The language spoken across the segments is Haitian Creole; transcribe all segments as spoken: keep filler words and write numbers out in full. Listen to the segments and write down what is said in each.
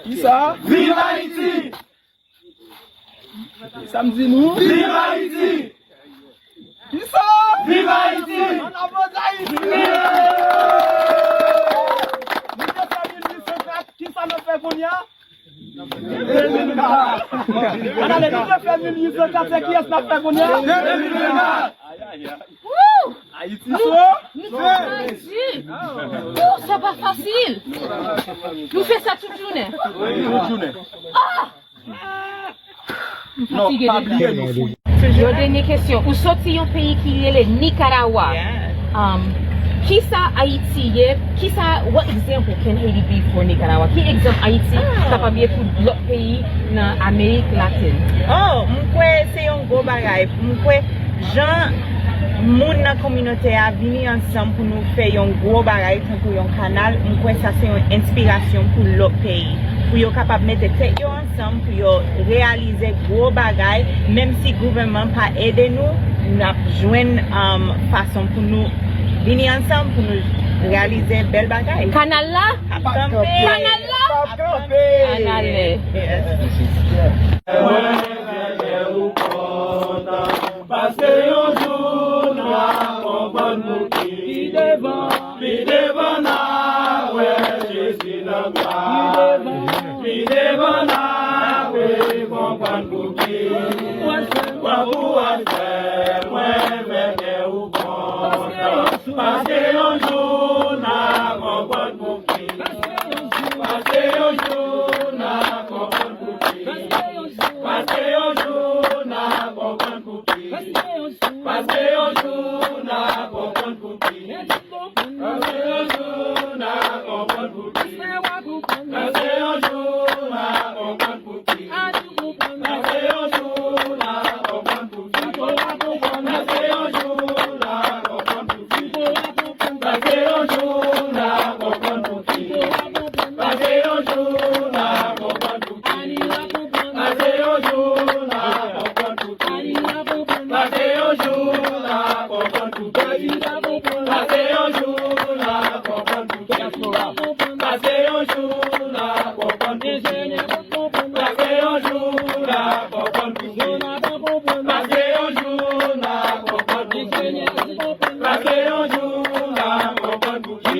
Kisa? Viv Ayiti! Sa m di nou? Viv Ayiti! Kisa? Viv Ayiti! An avan Ayiti! Nou te fè mil uit san kat, kisa n ap fè kounye a? An ale, nou te fè mil uit san kat, se kiyès n ap fè kounye a? Ayiti! Nou pèdi! Yo, sa pa fasil! Nou fè sa tout jounen. Tout jounen. Ah! Non, pa bliye nou fou. Yon dènye kesyon. Ou soti yon peyi ki rele Nicaragua. Um, kisa Ayiti ye? Kisa, what example can Haiti be for Nicaragua? Ki egzanp Ayiti kapab ye pou lòt peyi nan Amerik Latin? Oh, m kwè se yon gwo bagay. M kwè jan moun nan kominote a vini ansanm pou nou fè yon gwo bagay tankou yon kanal, m kwè sa se yon enspirasyon pou lòt peyi, pou yo kapab mete tèt yo ansanm, pou yo reyalize gwo bagay, menm si gouvènman pa ede nou, n ap jwenn, um, fason pou nou vini ansanm, pou nou reyalize bèl bagay. Kanal la? Ap kanpe. Kanal la? Ap kanpe. Ann ale. Yes. Mwen, mwen, mwen, ou kontan. Paske yon jou n a konprann pou ki. Pi devan. Pi devan n a wè Jezi nan glwa. Pi devan. Pi devan n a wè konprann pou ki. Pran kouwaj frè mwen, men kè ou kontan. Paske yon jou n a konprann pou ki. Paske yon jou n a konprann pou ki. Paske yon jou n a konprann pou ki. Paske yon jou n a konprann pou ki. Paske yon jou n a konprann pou ki. Paske yon jou n a konprann pou ki. Paske yon jou n a konprann pou ki. Paske yon jou n a konprann pou ki. Paske yon jou n a konprann pou ki. Paske yon jou n a konprann pou ki. Paske yon jou n a konprann pou ki. Paske yon jou n a konprann pou ki. Paske yon jou n a konprann pou ki. Paske yon jou n a konprann pou ki. Paske yon jou n a konprann pou ki. Paske yon jou n a konprann pou ki. Paske yon jou n a konprann pou ki.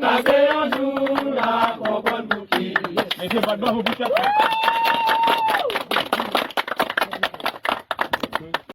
Paske yon jou n a konprann pou ki. Mesye, bat bravo pou tèt.